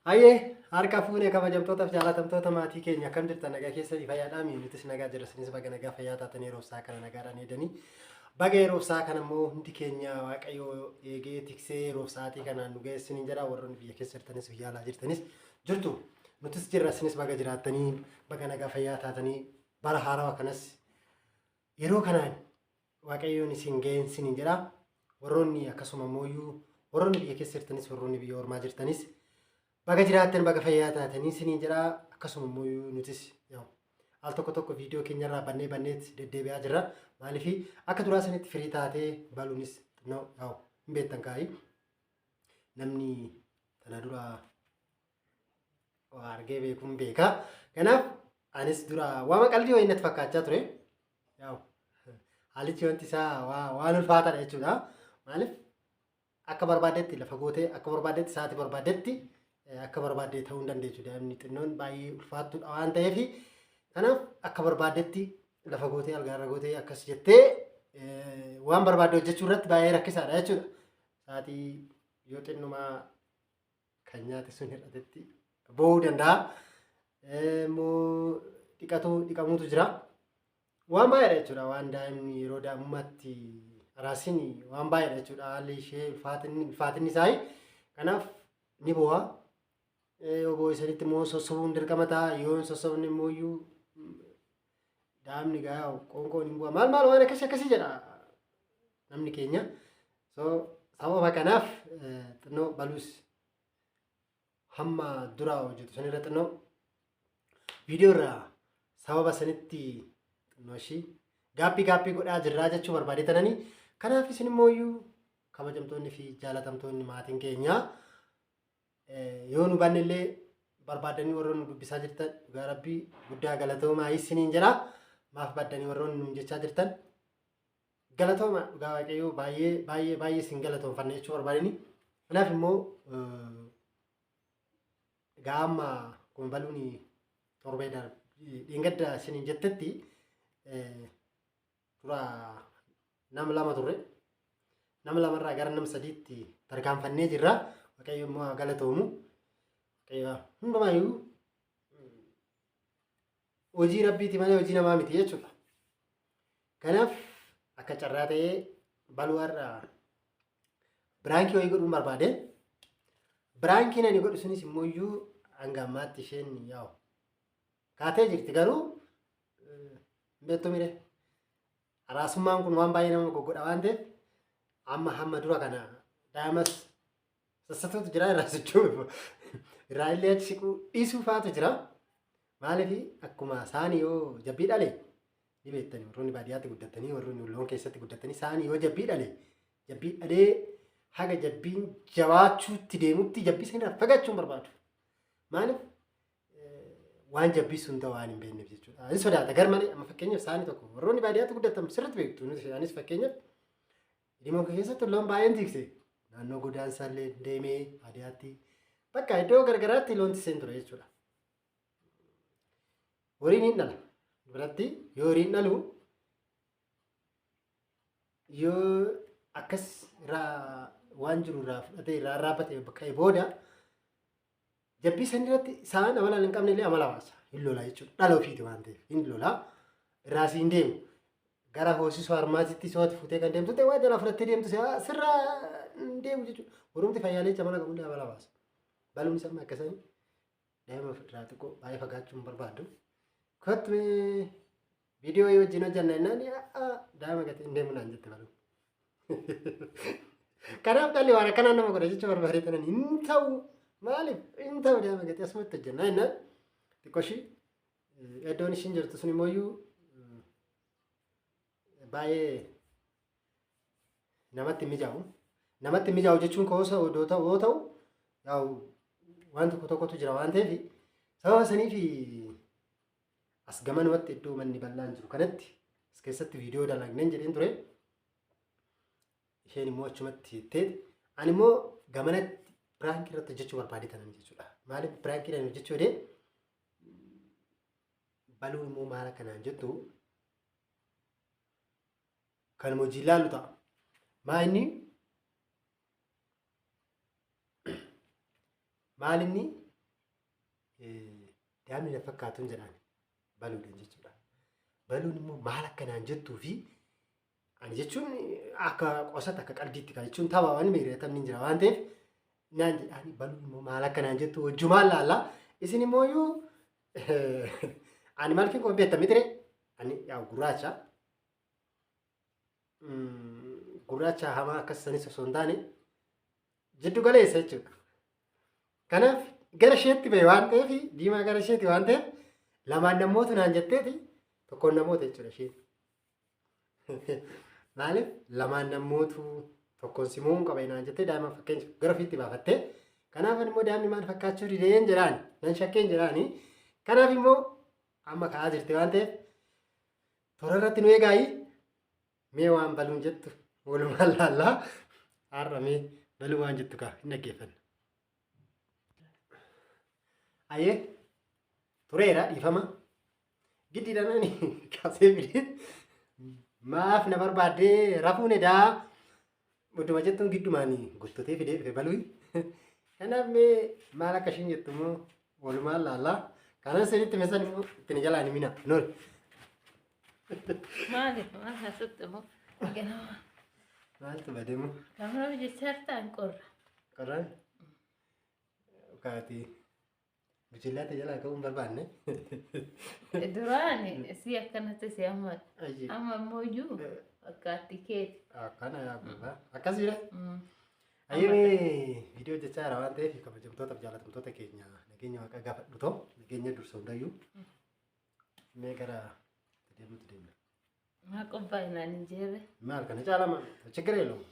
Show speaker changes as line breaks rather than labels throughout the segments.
Hayyee harka fuune kabajamtootaaf jaalatamtoota maatii keenya, akkam jirtan? Nagaa keessanii, fayyaadhaa? Nutis nagaa jira, isinis baga nagaa fayyaa taatan. Yeroo isaa kana nagaadhaan eedanii baga yeroo isaa kana immoo hundi keenya Waaqayyo eegee tiksee yeroo sa'aatii kanaan nu geessiniin jedha. Warroonni biyya keessa jirtanis biyya alaa jirtanis jirtu, nutis jirra, isinis baga jiraattanii, baga nagaa fayyaa taatanii, bara haarawaa kanas yeroo kanaan Waaqayyoon isin geessiniin jedha. Warroonni akkasuma immoo warroonni biyya keessa jirtanis warroonni biyya ormaa jirtanis baga jiraattan, baga fayyaa taatanii isiniin jedha. Akkasuma immoo nutis al tokko tokko viidiyoo keenyarraa bannee banneet deddeebi'aa jirra. Maaliif akka duraa sanitti firii taatee baluunis xinnoo yaa'u hin beektan kaa'ii. Namni tana dura waa argee beekuun beeka. Kanaaf anis dura waama qalbii wayii natti fakkaachaa ture. Yaa'u haalichi wanti isaa waan ulfaataadha jechuudha. Maaliif akka barbaaddetti lafa gootee, akka barbaaddetti sa'aatii barbaaddetti akka barbaadde ta'uu hin dandeessu. Daa'imni xinnoon baay'ee ulfaattuudha waan ta'eef, kanaaf akka barbaaddetti lafa gootee, algaarra gootee akkas jettee waan barbaadde hojjechuu irratti baay'ee rakkisaadha jechuudha. Sa'aatii yoo xinnumaa kan nyaate sun hir'atetti boo'uu danda'a. Immoo dhiqatu dhiqamuutu jira. Waan baay'eedha jechuudha. Waan daa'imni yeroo daa'imummaatti araasin waan baay'eedha jechuudha. Haalli ishee ulfaatinni isaa. Kanaaf ni boo'a. Yoo boo'e sanitti immoo sossobuun dirqama ta'a. Yoo hin sossobne immoo iyyuu daa'imni gaa qoonqoon hin bu'a. Maal maal waan akkasii akkasii jedha namni keenya. So sababa kanaaf xinnoo baluus hamma dura hojjetu sanirra xinnoo viidiyoo irraa sababa sanitti xinnoo ishii gaappii gaappii godhaa jirraa jechuu barbaade tananii. Kanaaf isin immoo iyyuu kabajamtoonni fi jaalatamtoonni maatiin keenya yoo nu banne illee barbaadanii warroonni nu dubbisaa jirtan, dhugaa rabbii guddaa galatoomaa isiniin jedha. Maaf baddanii warroonni nuun jechaa jirtan, galatooma. Dhugaa Waaqayyoo baay'ee baay'ee baay'ee isin galatoomfanna jechuu barbaadani. Kanaaf immoo egaa amma kun baluun torbee dheengadda isiniin jettetti dura nama lama turre. Nama lamarraa gara nama sadiitti tarkaanfannee jirra. Waaqayyo immoo haa galatoomu. Waaqayyo hundumaayyuu hojii rabbiiti malee hojii namaa miti jechuudha. Kanaaf akka carraa ta'ee baluu har'a biraankii wayii godhuun barbaade. Biraankiin ani godhu sunis immoo iyyuu hanga ammaatti isheen yaa'u kaatee jirti, garuu hin beektu mire. Araasummaan kun waan baay'ee nama goggodha waan ta'eef, amma hamma dura kana daa'imas sassatuutu jira, irraa socho'u irraa illee achi siquu dhiisuu faatu jira. Maaliif akkuma saani yoo jabbii dhale ni beektani, warroonni baadiyyaatti guddatanii, warroonni loon keessatti guddatanii, saani yoo jabbii dhale, jabbii dhalee haga jabbiin jabaachuutti deemutti jabbii sanirraa fagaachuu hin barbaadu. Maaliif waan jabbii sun ta'u waan hin beekneef jechuudha. Hin sodaata gar malee. Amma fakkeenyaaf saani tokko warroonni baadiyyaatti guddatan sirriitti beektu. Nuti anis fakkeenyaaf dhimma keessatti loon baay'een tiikse. Naannoo godaansaallee deemee baadiyyaatti bakka iddoo garagaraatti loon tikseen ture jechuudha. Horiin hin dhala. Biratti yoo horiin dhalu yoo akkas irraa waan jiru irraa fudhatee irraa arraabate ka'e booda jabbii san irratti isaan amala hin qabne illee amala baasa. Hin lola jechuudha. Dhala ofiiti waan ta'eef hin lola. Irraa si hin deemu. Gara hoosisuu harmaatitti sooti fuutee kan deemtu ta'e waan jalaa fudhattee deemtu sirraa hin deemu jechuudha. Warumti fayyaaleecha amala qabullee amala baasa. Baluun isaa akkasanii daa'ima irraa xiqqoo baay'ee fagaachuu hin barbaadu. Kottu mee viidiyoo wayii wajjin hojjanna jennaan, daa'ima gatee hin deemu naan jette baluun. Kanaaf dhalli waan akkanaa nama godha jechuu barbaadee tanan, hin ta'u, maaliif hin ta'u, daa'ima gatee asumatti hojjanna jennaan xiqqoo ishii iddoon ishiin jirtu sun immoo baay'ee namatti hin mijaa'u. Namatti hin mijaa'u jechuun koo odoo ta'u yoo ta'u yaa'u waan tokko tokkotu jira waan ta'eef, sababa saniif as gamanumatti iddoo manni bal'aan jiru kanatti as keessatti viidiyoo dalagneen jedheen ture. Isheen immoo achumatti jettee, ani immoo gamanatti piraankii irratti hojjechuu barbaade tanan jechuudha. Maaliif piraankii irratti hojjechuu jedhee, baluun immoo maal akkanaan jettu kan hojii ilaalu ta'a. Maa inni maal inni Daa'imni na fakkaatuun jedhaan baluudhaan jechuudha. Baluun immoo maal akka naan jettuu fi ani jechuun akka qosata akka qaldiitti kan jechuun tapha waan miidhagamni jira waan ta'eef naan jedhaani baluun immoo maal akka naan jettu wajjumaan laalla. Isin immoo iyyuu ani malkiin kun beektan mitire ani yaa gurraacha. Gurraacha hamaa akkas sanis osoo hin taane jiddu galeessa jechuudha. Kanaaf gara isheetti bahe waan ta'eef diimaa gara isheeti waan ta'eef lamaan namootu naan jetteeti tokkoon namoota jechuudha isheen. Maaliif lamaan namootu tokkoon simuun qaba naan jettee daa'ima fakkeenya gara ofiitti baafattee kanaaf immoo daa'imni maal fakkaachuu dideen jedhaan nan shakkeen jedhaani. Kanaaf immoo amma ka'aa jirti waan ta'eef toora irratti nu eegaayi mee waan baluun jettu walumaan laallaa har'a mee baluu waan jettu kaa hin dhaggeeffanna. Ayyee tureera dhiifama. Giddiidhaan ani kaasee fidee maaf na barbaaddee rafuun edaa Utuma jettuun giddumaan gottotee fidee dhufe baluun. Kanaaf mee maal akka ishiin jettu immoo walumaan laallaa. Kanan isinitti mesan immoo ittiin jalaan himina. Nol.
Maaliif maal haasofte immoo ganama
Maaltu bademu?
Kaamera hojjechaa jirta hin qorra.
Qorraan? Kaati. Bichillaatti jalaa ka'uu hin barbaanne.
Duraan si akkanatti si hammadha.
Ayyi.
Amma immoo iyyuu fakkaatti keeti.
Akkana yaa gurbaa. Akkasiidha.
Amma
Ayyee viidiyoo hojjechaa jira waan ta'eef kabajamtootaaf jaalatamtoota keenya nageenya waaqaa gaafadhu ta'u nageenya dursa hundayyuu mee gara deemuutti deemna.
Maa qophaa'inaan hin jirre.
Maal kana caalama ችግር የለውም።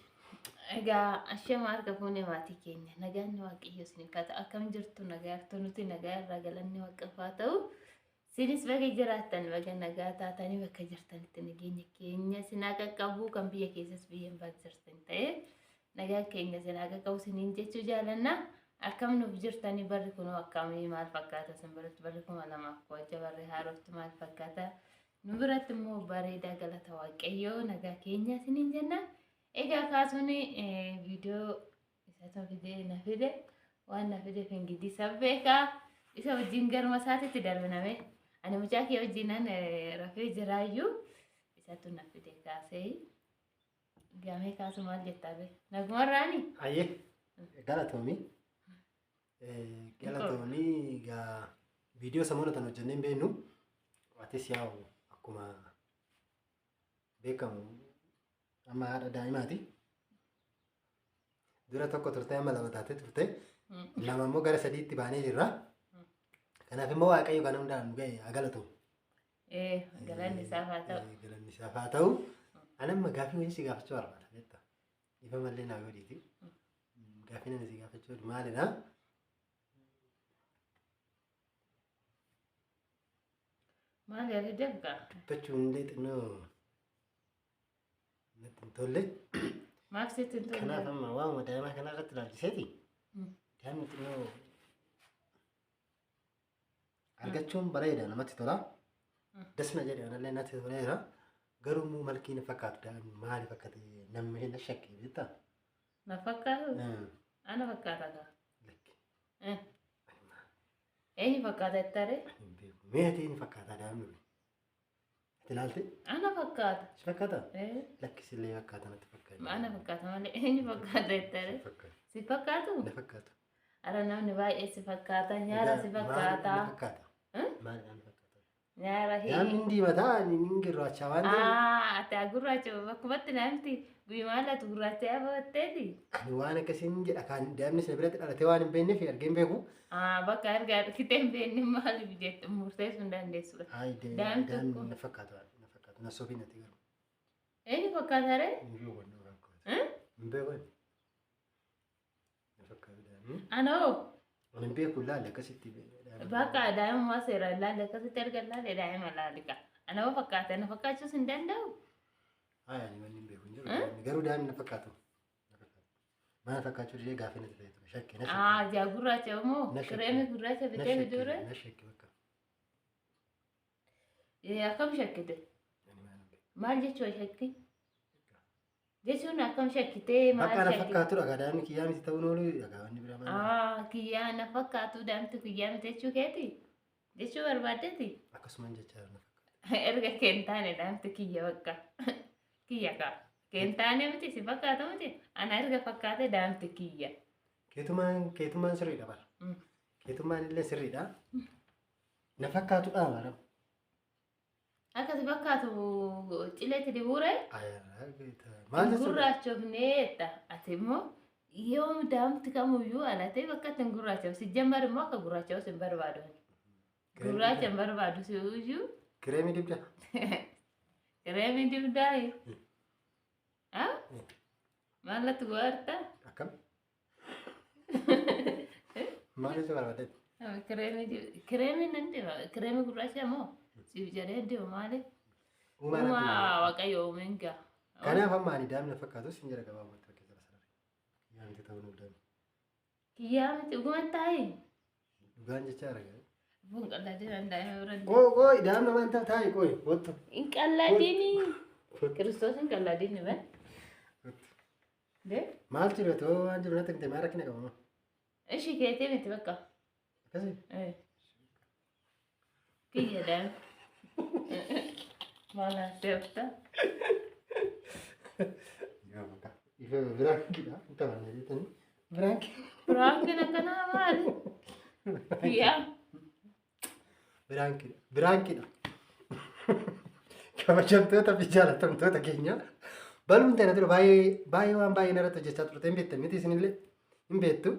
Egaa ashama harka fuunee maatii keenya nagaan waaqayyo isiniif haa ta'u. Akkam jirtu nagaa jirtu nuti nagaa irraa galanni waaqaaf haa ta'u. Isinis baga jiraattan baga nagaa taatanii bakka jirtanitti nageenya keenya isin haa qaqqabu kan biyya keessas biyya hin jirtan ta'e nagaa keenya isin haa qaqqabu isiniin jechuu jaalanna. Akkam nuuf jirtanii barri kunoo akkamii maal fakkaata isin biratti barri 2016 barri haaroftu maal fakkaata nu biratti immoo bareedaa galata waaqayyoo nagaa keenya isiniin jenna. Egaa kaasuun viidiyoo isatu fide na fide waan na fideef ingidii sabbeekaa isa wajjin garuma isaatitti darbiname. Ani mucaa kee wajjinan rafee jiraayyuu isatu na fide kaasee gamee kaasu maal jettaa bee nagumarraani?
Ayyee galatoomii. Galatoomii egaa viidiyoo samoona tan hojjennee hin beeknu. Atis yaa'u akkuma beekamu amma haadha daa'imaati. Dura tokko turte amma lama taatee turte. Lama immoo gara sadiitti baanee jirra. Kanaaf immoo Waaqayyo kana hundaan nu ga'e haa galatomu.
Galanni isaaf haa ta'u.
Galanni isaaf haa ta'u. Ani amma gaaffii wayii si gaafachuu barbaada beektaa. Ifa mallee naa godhiiti. Gaaffiin ani si gaafachuu barbaadu maalidha?
Maal yaadde deemka?
Dubbachuun illee xinnoo natti hin tolle.
Maaf sitti hin tolle?
Kanaaf amma waanuma daa'imaa kana irratti ilaalchiseeti. Daa'imni xinnoo argachuun bareeda namatti tola. Das na jedhe anallee natti toleera. Garuu immoo malkii na fakkaatu daa'imni maaliif akka ta'e namni na shakke beektaa?
Na fakkaatu? Ana fakkaata kaa?
Lakki.
Eenyu fakkaata jettare?
Hin beeku. Mee ati eenyu fakkaata daa'imni kun? Ati ilaalte?
Ana fakkaata.
Si fakkaata?
Eh.
Lakki sillee fakkaata natti fakkaata.
Ana fakkaata malee eenyu fakkaata jettare?
Fakkaata.
Si fakkaatu?
Na fakkaata.
Ara namni baay'ee si fakkaata. Nyaara si fakkaata.
Maal na fakkaata? Maal na fakkaata?
Nyaara hii.
Daa'imni hin diimataa inni hin gurraacha waan ta'eef.
Ati gurraacha bakkumatti naamti guyyaa laatu gurraacha yaabatteeti.
Ani waan akkasiin jedha kan daa'imni sana biratti dhalatee waan hin beekneef argee hin beeku.
Bakka argaa argitee hin beekne maaliif jettu murteessuu hin dandeessu.
Hayi
Daa'imni
daa'imni
tokko.
na fakkaata na fakkaata na sobii natti garuu.
Eenyu fakkaata ree?
Hin beeku na fakkaata. Hin beeku na fakkaata daa'imni.
Anoo.
Ani hin beeku laalle akkasitti.
Bakka daa'imummaa seeraan laalle akkasitti erga laalle daa'ima laalika. Anoo fakkaata na fakkaachuus hin danda'u.
Hayi ani wanni hin beeku hin jiru. Garuu daa'imni na fakkaatu. Maal fakkaachuu didee gaaffii natti ta'e ture. Shakkee na shakkee.
Jaa gurraacha immoo
Na shakkee.
kireemii gurraacha
Na
bitee fiduu ree?
shakkee na shakkee bakka.
Akkam shakkite?
Ani maal hin beeku.
Maal jechuudha shakki? Jechuun akkam shakkitee maal
Bakka na
shakkite?
fakkaatu dhagaa daa'imni kiyyaa miti ta'uun oolu dhagaa wanni biraa maal.
Kiyyaa na fakkaatu daa'imti kiyyaa miti jechuu keeti? Jechuu barbaaddeeti?
Akkasumaan jechaa na fakkaata.
Erga kee hin taane daa'imti kiyya bakka. Kiyya kaa. Kee hin taane miti si fakkaatu miti. Ana erga fakkaate daa'imti kiyya.
Keetumaan sirriidha bara. Keetumaan illee sirriidha. Na fakkaatudha bara.
Akka si fakkaatu cileetti dibuure
Maal jechuudha?
Gurraachofneetta. Ati immoo yoo daa'imti kamiyyuu alatee bakka itti hin gurraachamu. Si jammar immoo akka gurraachamu si hin barbaadu. Gurraacha hin barbaadu si iyyuu.
Kireemii dibda.
Kireemii dibdaayi. Maallatti go'aarta?
Akkam? Maal jechuu barbaadde?
Kireemii nan diba. Kireemii gurraacha moo? Siif jedhee diba maali?
Uumaan
Uumaa
addunyaa.
Waaqayyo uumeen gaa.
Kanaaf amma ani daa'imni na fakkaatu sin jedha gabaabumatti bakka jala sarare. Kiyyaa miti ta'uu nuuf daa'imni.
Kiyyaa miti dhuguma taa'e.
Dhugaan jechaa argaa.
Kun qalladeen an daa'ima bira hin
Qooy qooy daa'imni waan ta'u taa'i qooy kottu.
Hin qalladini. Kiristoos hin qalladini ban. De?
Maal jiru too waan jiru natti himte maal rakkina qaba moo?
Ishi keetii miti bakka.
Akkasii?
Kiyya daa'ima. Maal haasofta?
Yoo bakka. Ife biraankiidha. Hin taphannee jettanii. Biraankii.
Biraankiin akkanaa maali? Kiyyaa.
Biraankiidha. Biraankiidha. Kabajamtoota fi jaalatamtoota keenya. Baluun tana ture baay'ee baay'ee waan baay'ee narratti hojjechaa turte hin beektan miti isinillee hin beektu.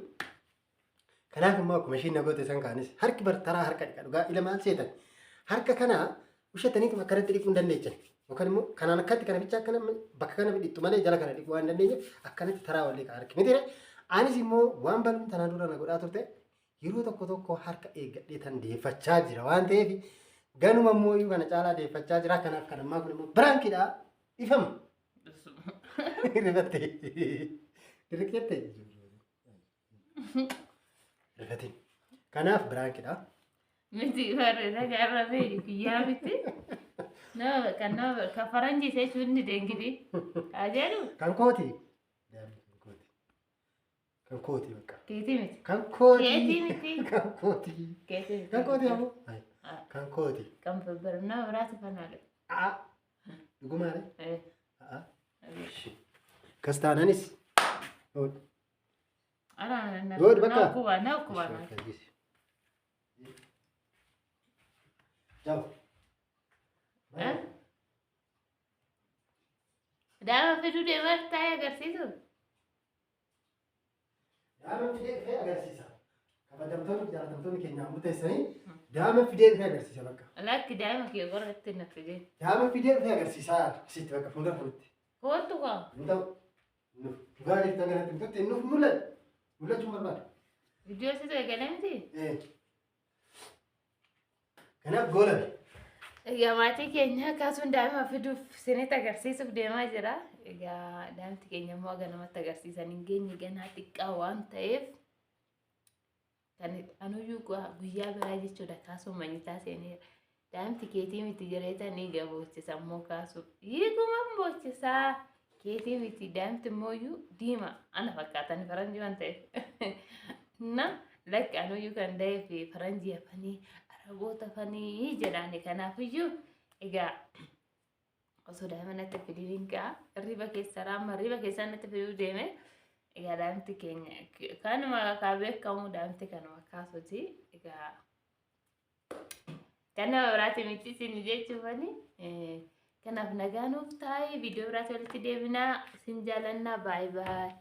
Kanaaf immoo akkuma ishiin na goote san kaanis harki bar taraa harka dhiqa dhugaa ila maal seetan harka kana ushataniituma akkanatti dhiquu hin dandeechan yookaan immoo kanaan akkatti kana bicha akkana bakka kana dhixxu malee jala kana dhiquu waan dandeenyeef akkanatti taraa wal dhiqa harki miti. Anis immoo waan baluun tanaa dura na godhaa turte yeroo tokko tokko harka eeggadhee tan deeffachaa jira waan ta'eef ganuma immoo iyyuu kana caalaa deeffachaa jira. Kanaaf kan ammaa kun immoo biraankiidha ifama. Rifatte. Rifatte. Rifatin. Kanaaf biraankiidha.
Miti warri nagaa irra beeku kiyyaa miti. Nama kan nama kan faranjii jechuun ni deengidi. Haa jedhu.
Kan kooti. Daa'imni kan kooti. Kan kooti bakka.
Keetii miti.
Kan kooti.
Keetii miti.
Kan kooti.
Keetii miti.
Kan kooti ammoo. Kan kooti.
Kan nama biraati fanaadha.
Aa. Dhugumaale. Aa. Kas taananis.
Ana
Good, bakka.
na kuba na kuba na.
Ciao.
Eh? Daa'ima fiduu deemaa taa'ee agarsiisu.
Daa'ima fidee dhufee agarsiisa. Kabajamtoonni fi jaalatamtoonni keenya murteessanii daa'ima fidee dhufee agarsiisa bakka.
Lakki daa'ima kee qorratti na fidee.
Daa'ima fidee dhufee agarsiisa asitti bakka fuuldura kanatti.
Kootu kaa.
Hin ta'u. Nuuf dhugaa jirtan kanatti himtutti nuuf mul'atu. Mul'achuun barbaada.
Viidiyoo situ eegalee miti.
Kanaaf goolame.
Egaa maatii keenya kaasuun daa'ima fiduuf isinitti agarsiisuuf deemaa jira. Egaa daa'imti keenya immoo haga namatti agarsiisan hin geenye ganaa xiqqaa waan ta'eef kan anuyyuu guyyaa biraa jechuudha kaasuun manyitaa seeneera. Daa'imti keetii miti jireetanii gaboochisa immoo kaasuuf. Hiikuma boochisaa keetii miti daa'imti immoo diima ana fakkaatan faranjii waan ta'eef. Na lakki anuyyuu kan da'ee fi faranjii hafanii araboota hafanii jedhaani kanaafiyyuu egaa osoo daa'ima natti fidiin gaa riba keessa raama riba keessaa natti fiduu deeme. Egaa daa'imti keenya kanuma kaa beekamu daa'imti kanuma kaasuti. Egaa kan nama biraati miti isin jechuufani. Kanaaf nagaa nuuf taa'ee viidiyoo biraatti walitti deebinaa isin jaalannaa baay'ee baay'ee.